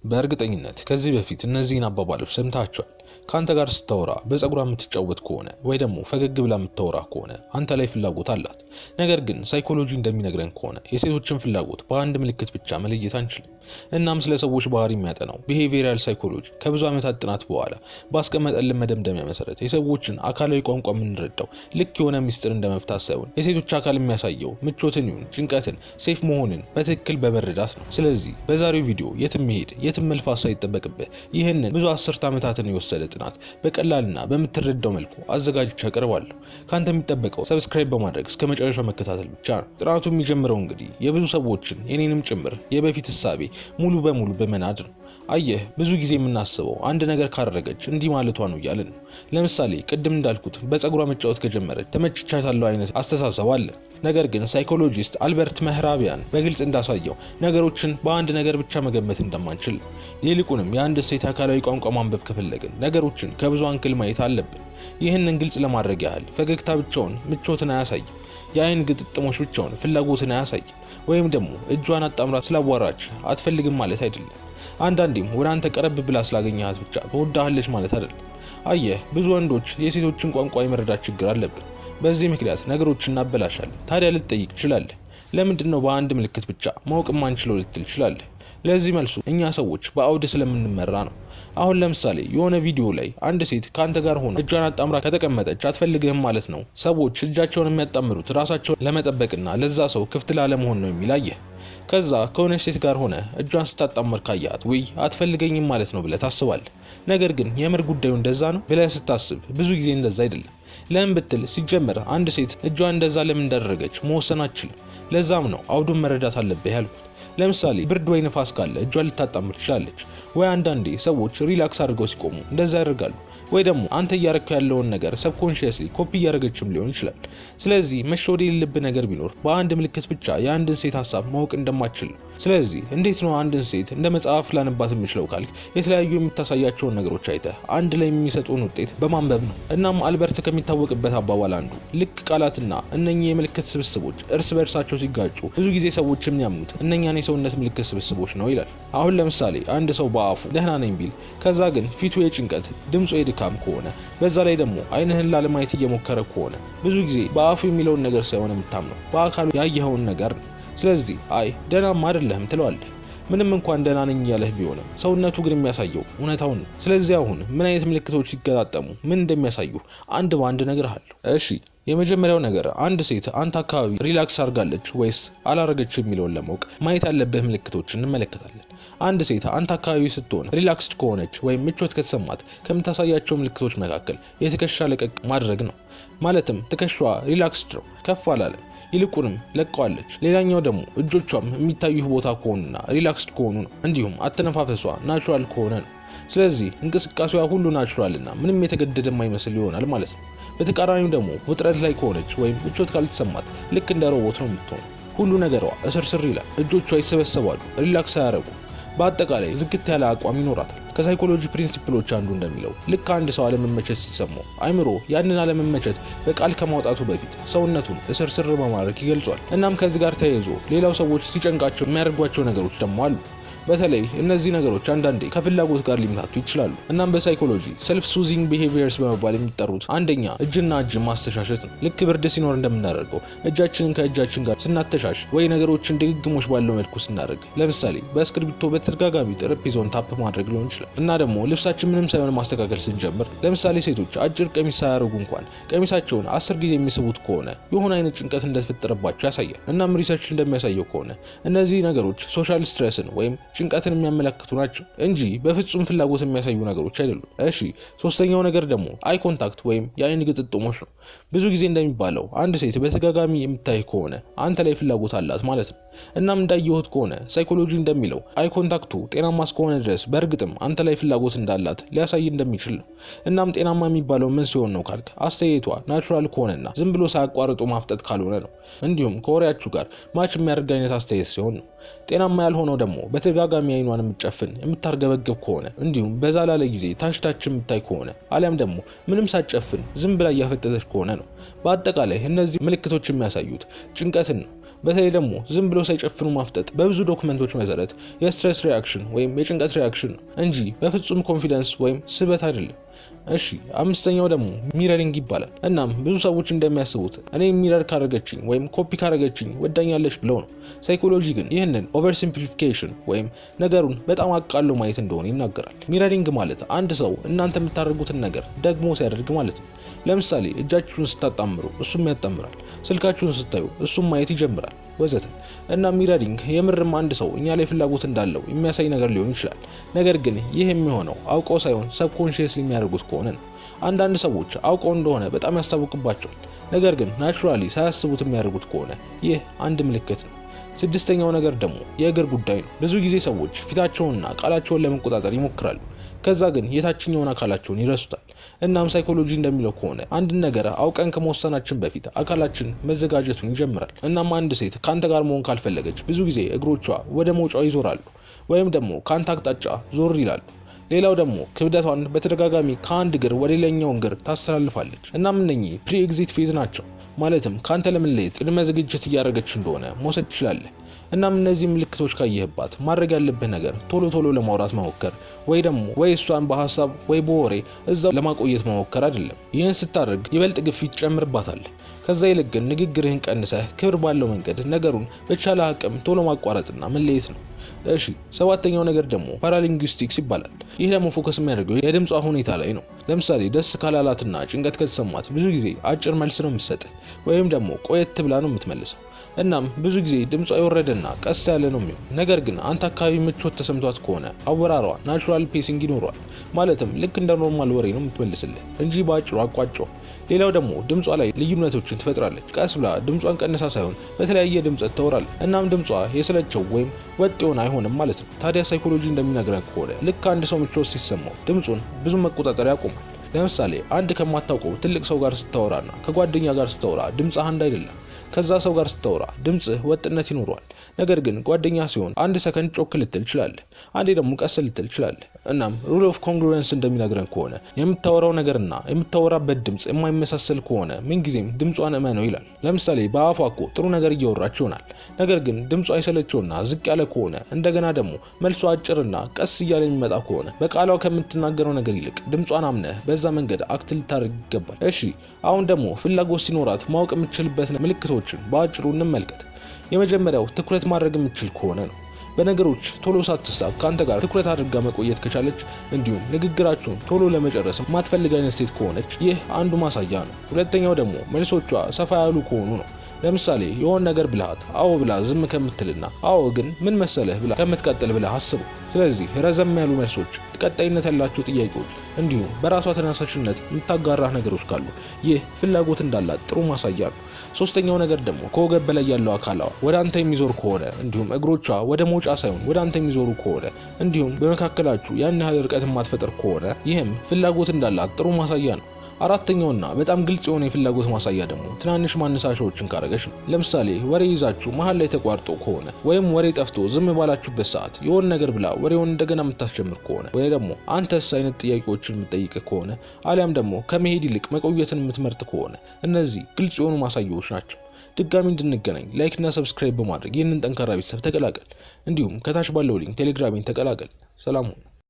በእርግጠኝነት ከዚህ በፊት እነዚህን አባባሎች ሰምታችኋል። ከአንተ ጋር ስታወራ በፀጉሯ የምትጫወት ከሆነ ወይ ደግሞ ፈገግ ብላ የምታወራ ከሆነ አንተ ላይ ፍላጎት አላት። ነገር ግን ሳይኮሎጂ እንደሚነግረን ከሆነ የሴቶችን ፍላጎት በአንድ ምልክት ብቻ መለየት አንችልም። እናም ስለ ሰዎች ባህሪ የሚያጠናው behavioral psychology ከብዙ ዓመታት ጥናት በኋላ ባስቀመጠልን መደምደሚያ መሰረት የሰዎችን አካላዊ ቋንቋ የምንረዳው ልክ የሆነ ሚስጥር እንደመፍታት ሳይሆን የሴቶች አካል የሚያሳየው ምቾትን ይሁን ጭንቀትን፣ safe መሆንን በትክክል በመረዳት ነው። ስለዚህ በዛሬው ቪዲዮ የትም መሄድ የትም መልፋት ሳይጠበቅብህ ይህንን ብዙ አስርት ዓመታትን የወሰደ ጥናት በቀላልና በምትረዳው መልኩ አዘጋጅቼ አቀርባለሁ። ካንተ የሚጠበቀው subscribe በማድረግ እስከ መጨረሻው መከታተል ብቻ ነው። ጥናቱ የሚጀምረው እንግዲህ የብዙ ሰዎችን የኔንም ጭምር የበፊት እሳቤ ሙሉ በሙሉ በመናድ ነው። አየህ፣ ብዙ ጊዜ የምናስበው አንድ ነገር ካደረገች እንዲህ ማለቷ ነው እያልን ነው። ለምሳሌ ቅድም እንዳልኩት በፀጉሯ መጫወት ከጀመረች ተመችቻታለሁ አይነት አስተሳሰብ አለ። ነገር ግን psychologist አልበርት መህራቢያን በግልጽ እንዳሳየው ነገሮችን በአንድ ነገር ብቻ መገመት እንደማንችል፣ ይልቁንም የአንድ ሴት አካላዊ ቋንቋ ማንበብ ከፈለግን ነገሮችን ከብዙ angle ማየት አለብን። ይህንን ግልጽ ለማድረግ ያህል ፈገግታ ብቻውን ምቾትን አያሳይም። የአይን ግጥጥሞች ብቻውን ፍላጎትን አያሳይም። ወይም ደግሞ እጇን አጣምራ ስላዋራች አትፈልግም ማለት አይደለም። አንዳንዴም ወደ አንተ ቀረብ ብላ ስላገኘሃት ብቻ ትወዳሃለች ማለት አይደለም። አየህ፣ ብዙ ወንዶች የሴቶችን ቋንቋ የመረዳት ችግር አለብን። በዚህ ምክንያት ነገሮችን እናበላሻለን። ታዲያ ልትጠይቅ ትችላለህ፣ ለምንድን ነው በአንድ ምልክት ብቻ ማወቅ የማንችለው ልትል ትችላለህ። ለዚህ መልሱ እኛ ሰዎች በአውድ ስለምንመራ ነው። አሁን ለምሳሌ የሆነ ቪዲዮ ላይ አንድ ሴት ከአንተ ጋር ሆና እጇን አጣምራ ከተቀመጠች አትፈልግህም ማለት ነው። ሰዎች እጃቸውን የሚያጣምሩት ራሳቸውን ለመጠበቅና ለዛ ሰው ክፍት ላለመሆን ነው የሚል አየህ። ከዛ ከሆነች ሴት ጋር ሆነ እጇን ስታጣምር ካያት ውይ አትፈልገኝም ማለት ነው ብለህ ታስባለህ። ነገር ግን የምር ጉዳዩ እንደዛ ነው ብለህ ስታስብ ብዙ ጊዜ እንደዛ አይደለም። ለምን ብትል ሲጀመር አንድ ሴት እጇን እንደዛ ለምን እንዳደረገች መወሰን አትችልም። ለዛም ነው አውዱን መረዳት አለብህ ያልኩት። ለምሳሌ ብርድ ወይ ንፋስ ካለ እጇን ልታጣምር ትችላለች። ወይ አንዳንዴ ሰዎች relax አድርገው ሲቆሙ እንደዛ ያደርጋሉ። ወይ ደግሞ አንተ እያረግከው ያለውን ነገር subconsciously copy እያደረገችም ሊሆን ይችላል። ስለዚህ መሸወድ የሌለብህ ነገር ቢኖር በአንድ ምልክት ብቻ የአንድን ሴት ሀሳብ ማወቅ እንደማትችል ነው። ስለዚህ እንዴት ነው አንድን ሴት እንደ መጽሐፍ ላነባት የምችለው ካልክ የተለያዩ የምታሳያቸውን ነገሮች አይተህ አንድ ላይ የሚሰጡን ውጤት በማንበብ ነው። እናም አልበርት ከሚታወቅበት አባባል አንዱ ልክ ቃላትና እነኚህ የምልክት ስብስቦች እርስ በእርሳቸው ሲጋጩ ብዙ ጊዜ ሰዎች የሚያምኑት እነኛን የሰውነት ምልክት ስብስቦች ነው ይላል። አሁን ለምሳሌ አንድ ሰው በአፉ ደህና ነኝ ቢል ከዛ ግን ፊቱ የጭንቀት፣ ድምፁ የድካም ከሆነ፣ በዛ ላይ ደግሞ አይንህን ላለማየት እየሞከረ ከሆነ ብዙ ጊዜ በአፉ የሚለውን ነገር ሳይሆን የምታምነው በአካሉ ያየኸውን ነገር ነው። ስለዚህ አይ ደህናማ አይደለህም ትለዋለህ። ምንም እንኳን ደህና ነኝ እያለህ ቢሆንም ሰውነቱ ግን የሚያሳየው እውነታውን ነው። ስለዚህ አሁን ምን አይነት ምልክቶች ሲገጣጠሙ ምን እንደሚያሳዩ አንድ በአንድ እነግርሃለሁ። እሺ፣ የመጀመሪያው ነገር አንድ ሴት አንተ አካባቢ relax አድርጋለች ወይስ አላረገች የሚለውን ለማወቅ ማየት ያለብህ ምልክቶች እንመለከታለን። አንድ ሴት አንተ አካባቢ ስትሆን relaxed ከሆነች ወይም ምቾት ከተሰማት ከምታሳያቸው ምልክቶች መካከል የትከሻ ለቀቅ ማድረግ ነው። ማለትም ትከሻዋ relaxed ነው፣ ከፍ አላለም፣ ይልቁንም ለቀዋለች። ሌላኛው ደግሞ እጆቿም የሚታዩህ ቦታ ከሆኑና relaxed ከሆኑ ነው። እንዲሁም አተነፋፈሷ natural ከሆነ ነው። ስለዚህ እንቅስቃሴዋ ሁሉ natural ና ምንም የተገደደ የማይመስል ይሆናል ማለት ነው። በተቃራኒው ደግሞ ውጥረት ላይ ከሆነች ወይም ምቾት ካልተሰማት ልክ እንደ ሮቦት ነው የምትሆነው። ሁሉ ነገሯ እስርስር ይላል። እጆቿ ይሰበሰባሉ፣ relax አያደርጉም። በአጠቃላይ ዝግት ያለ አቋም ይኖራታል። ከ psychology principle ኦች አንዱ እንደሚለው ልክ አንድ ሰው አለመመቸት ሲሰማው አይምሮ ያንን አለመመቸት በቃል ከማውጣቱ በፊት ሰውነቱን እስርስር በማድረግ ይገልጿል። እናም ከዚህ ጋር ተያይዞ ሌላው ሰዎች ሲጨንቃቸው የሚያደርጓቸው ነገሮች ደግሞ አሉ። በተለይ እነዚህ ነገሮች አንዳንዴ ከፍላጎት ጋር ሊምታቱ ይችላሉ። እናም በ psychology self soothing behaviors በመባል የሚጠሩት አንደኛ እጅና እጅ ማስተሻሸት ነው። ልክ ብርድ ሲኖር እንደምናደርገው እጃችንን ከእጃችን ጋር ስናተሻሽ ወይ ነገሮችን ድግግሞሽ ባለው መልኩ ስናደርግ፣ ለምሳሌ በእስክሪብቶ በተደጋጋሚ ጠረጴዛውን tap ማድረግ ሊሆን ይችላል። እና ደግሞ ልብሳችን ምንም ሳይሆን ማስተካከል ስንጀምር፣ ለምሳሌ ሴቶች አጭር ቀሚስ ሳያደርጉ እንኳን ቀሚሳቸውን 10 ጊዜ የሚስቡት ከሆነ የሆነ አይነት ጭንቀት እንደተፈጠረባቸው ያሳያል። እናም research እንደሚያሳየው ከሆነ እነዚህ ነገሮች social stress ን ወይም ጭንቀትን የሚያመለክቱ ናቸው እንጂ በፍጹም ፍላጎት የሚያሳዩ ነገሮች አይደሉም። እሺ፣ ሶስተኛው ነገር ደግሞ eye contact ወይም የአይን ግጥጥሞች ነው። ብዙ ጊዜ እንደሚባለው አንድ ሴት በተደጋጋሚ የምታይ ከሆነ አንተ ላይ ፍላጎት አላት ማለት ነው። እናም እንዳየሁት ከሆነ psychology እንደሚለው eye contact ኡ ጤናማ እስከሆነ ድረስ በእርግጥም አንተ ላይ ፍላጎት እንዳላት ሊያሳይ እንደሚችል ነው። እናም ጤናማ የሚባለው ምን ሲሆን ነው ካልክ አስተያየቷ natural ከሆነና ዝም ብሎ ሳያቋርጡ ማፍጠጥ ካልሆነ ነው። እንዲሁም ከወሬያችሁ ጋር match የሚያደርግ አይነት አስተያየት ሲሆን ነው። ጤናማ ያልሆነው ደግሞ በተደጋጋሚ አይኗን የምትጨፍን፣ የምታርገበግብ ከሆነ፣ እንዲሁም በዛ ላለ ጊዜ ታች ታች የምታይ ከሆነ፣ አሊያም ደግሞ ምንም ሳትጨፍን ዝም ብላ እያፈጠጠች ከሆነ ነው። በአጠቃላይ እነዚህ ምልክቶች የሚያሳዩት ጭንቀትን ነው። በተለይ ደግሞ ዝም ብሎ ሳይጨፍኑ ማፍጠጥ በብዙ document ኦች መሰረት የ stress reaction ወይም የጭንቀት reaction ነው እንጂ በፍጹም confidence ወይም ስበት አይደለም። እሺ፣ አምስተኛው ደግሞ mirroring ይባላል። እናም ብዙ ሰዎች እንደሚያስቡት እኔ mirror ካረገችኝ ወይም ኮፒ ካረገችኝ ወዳኛለች ብለው ነው። Psychology ግን ይህንን oversimplification ወይም ነገሩን በጣም አቃሎ ማየት እንደሆነ ይናገራል። Mirroring ማለት አንድ ሰው እናንተ የምታደርጉትን ነገር ደግሞ ሲያደርግ ማለት ነው። ለምሳሌ እጃችሁን ስታጣምሩ እሱም ያጣምራል፣ ስልካችሁን ስታዩ እሱም ማየት ይጀምራል፣ ወዘተ። እና mirroring የምርም አንድ ሰው እኛ ላይ ፍላጎት እንዳለው የሚያሳይ ነገር ሊሆን ይችላል። ነገር ግን ይህ የሚሆነው አውቀው ሳይሆን subconscious የሚያደርጉት ከሆነ ነው። አንዳንድ ሰዎች አውቀው እንደሆነ በጣም ያስታውቅባቸዋል። ነገር ግን naturally ሳያስቡት የሚያደርጉት ከሆነ ይህ አንድ ምልክት ነው። ስድስተኛው ነገር ደግሞ የእግር ጉዳይ ነው። ብዙ ጊዜ ሰዎች ፊታቸውንና ቃላቸውን ለመቆጣጠር ይሞክራሉ። ከዛ ግን የታችኛውን አካላቸውን ይረሱታል። እናም ሳይኮሎጂ እንደሚለው ከሆነ አንድን ነገር አውቀን ከመወሰናችን በፊት አካላችን መዘጋጀቱን ይጀምራል። እናም አንድ ሴት ከአንተ ጋር መሆን ካልፈለገች ብዙ ጊዜ እግሮቿ ወደ መውጫው ይዞራሉ ወይም ደግሞ ከአንተ አቅጣጫ ዞር ይላሉ። ሌላው ደግሞ ክብደቷን በተደጋጋሚ ከአንድ እግር ወደ ሌላኛው እግር ታስተላልፋለች። እናም እነኚህ pre exit phase ናቸው። ማለትም ከአንተ ለመለየት ቅድመ ዝግጅት እያደረገች እንደሆነ መውሰድ ትችላለህ። እናም እነዚህ ምልክቶች ካየህባት ማድረግ ያለብህ ነገር ቶሎ ቶሎ ለማውራት መሞከር ወይ ደግሞ ወይ እሷን በሀሳብ ወይ በወሬ እዛው ለማቆየት መሞከር አይደለም። ይህን ስታደርግ ይበልጥ ግፊት ትጨምርባታለህ። ከዛ ይልቅ ግን ንግግርህን ቀንሰህ ክብር ባለው መንገድ ነገሩን በቻለ አቅም ቶሎ ማቋረጥና መለየት ነው። እሺ፣ ሰባተኛው ነገር ደግሞ paralinguistics ይባላል። ይህ ደግሞ focus የሚያደርገው የድምጿ ሁኔታ ላይ ነው። ለምሳሌ ደስ ካላላትና ጭንቀት ከተሰማት ብዙ ጊዜ አጭር መልስ ነው የምትሰጥህ ወይም ደግሞ ቆየት ብላ ነው የምትመልሰው። እናም ብዙ ጊዜ ድምጿ የወረደና ቀስ ያለ ነው የሚሆን። ነገር ግን አንተ አካባቢ ምቾት ተሰምቷት ከሆነ አወራሯ natural pacing ይኖረዋል። ማለትም ልክ እንደ normal ወሬ ነው የምትመልስልህ እንጂ በአጭሩ አቋጨው። ሌላው ደግሞ ድምጿ ላይ ልዩነቶችን ትፈጥራለች። ቀስ ብላ ድምጿን ቀንሳ ሳይሆን በተለያየ ድምጸት ታወራለች። እናም ድምጿ የሰለቸው ወይም ወጥ የሆነ አይሆንም ማለት ነው። ታዲያ ሳይኮሎጂ እንደሚነግረን ከሆነ ልክ አንድ ሰው ምቾት ሲሰማው ድምጹን ብዙ መቆጣጠር ያቆማል። ለምሳሌ አንድ ከማታውቀው ትልቅ ሰው ጋር ስታወራና ከጓደኛ ጋር ስታወራ ድምጽህ አንድ አይደለም። ከዛ ሰው ጋር ስታወራ ድምጽህ ወጥነት ይኖረዋል። ነገር ግን ጓደኛ ሲሆን አንድ ሰከንድ ጮክ ልትል ትችላለህ፣ አንዴ ደግሞ ቀስ ልትል ትችላለህ። እናም rule of congruence እንደሚነግረን ከሆነ የምታወራው ነገርና የምታወራበት ድምጽ የማይመሳሰል ከሆነ ምንጊዜም ድምጿን እመነው ይላል። ለምሳሌ በአፏ እኮ ጥሩ ነገር እያወራች ይሆናል። ነገር ግን ድምጿ የሰለቸውና ዝቅ ያለ ከሆነ፣ እንደገና ደግሞ መልሷ አጭርና ቀስ እያለ የሚመጣ ከሆነ፣ በቃሏ ከምትናገረው ነገር ይልቅ ድምጿን አምነህ በዛ መንገድ act ልታደርግ ይገባል። እሺ፣ አሁን ደግሞ ፍላጎት ሲኖራት ማወቅ የምትችልበት ምልክቶችን በአጭሩ እንመልከት። የመጀመሪያው ትኩረት ማድረግ የምትችል ከሆነ ነው። በነገሮች ቶሎ ሳትሳብ ከአንተ ጋር ትኩረት አድርጋ መቆየት ከቻለች፣ እንዲሁም ንግግራችሁን ቶሎ ለመጨረስ ማትፈልግ አይነት ሴት ከሆነች ይህ አንዱ ማሳያ ነው። ሁለተኛው ደግሞ መልሶቿ ሰፋ ያሉ ከሆኑ ነው። ለምሳሌ የሆነ ነገር ብልሃት አዎ ብላ ዝም ከምትልና አዎ ግን ምን መሰለህ ብላ ከምትቀጥል ብለህ አስበው። ስለዚህ ረዘም ያሉ መልሶች፣ ቀጣይነት ያላቸው ጥያቄዎች፣ እንዲሁም በራሷ ተነሳሽነት የምታጋራህ ነገሮች ካሉ ይህ ፍላጎት እንዳላት ጥሩ ማሳያ ነው። ሶስተኛው ነገር ደግሞ ከወገብ በላይ ያለው አካሏ ወደ አንተ የሚዞር ከሆነ፣ እንዲሁም እግሮቿ ወደ መውጫ ሳይሆን ወደ አንተ የሚዞሩ ከሆነ፣ እንዲሁም በመካከላችሁ ያን ያህል ርቀት የማትፈጥር ከሆነ ይህም ፍላጎት እንዳላት ጥሩ ማሳያ ነው። አራተኛውና በጣም ግልጽ የሆነ የፍላጎት ማሳያ ደግሞ ትናንሽ ማነሳሻዎችን ካረገች ነው። ለምሳሌ ወሬ ይዛችሁ መሀል ላይ ተቋርጦ ከሆነ፣ ወይም ወሬ ጠፍቶ ዝም ባላችሁበት ሰዓት የሆነ ነገር ብላ ወሬውን እንደገና የምታስጀምር ከሆነ፣ ወይ ደግሞ አንተስ አይነት ጥያቄዎችን የምትጠይቅ ከሆነ፣ አሊያም ደግሞ ከመሄድ ይልቅ መቆየትን የምትመርጥ ከሆነ እነዚህ ግልጽ የሆኑ ማሳያዎች ናቸው። ድጋሚ እንድንገናኝ like ና subscribe በማድረግ ይህንን ጠንካራ ቤተሰብ ተቀላቀል። እንዲሁም ከታች ባለው link ቴሌግራሜን ተቀላቀል። ሰላም ሁኑ።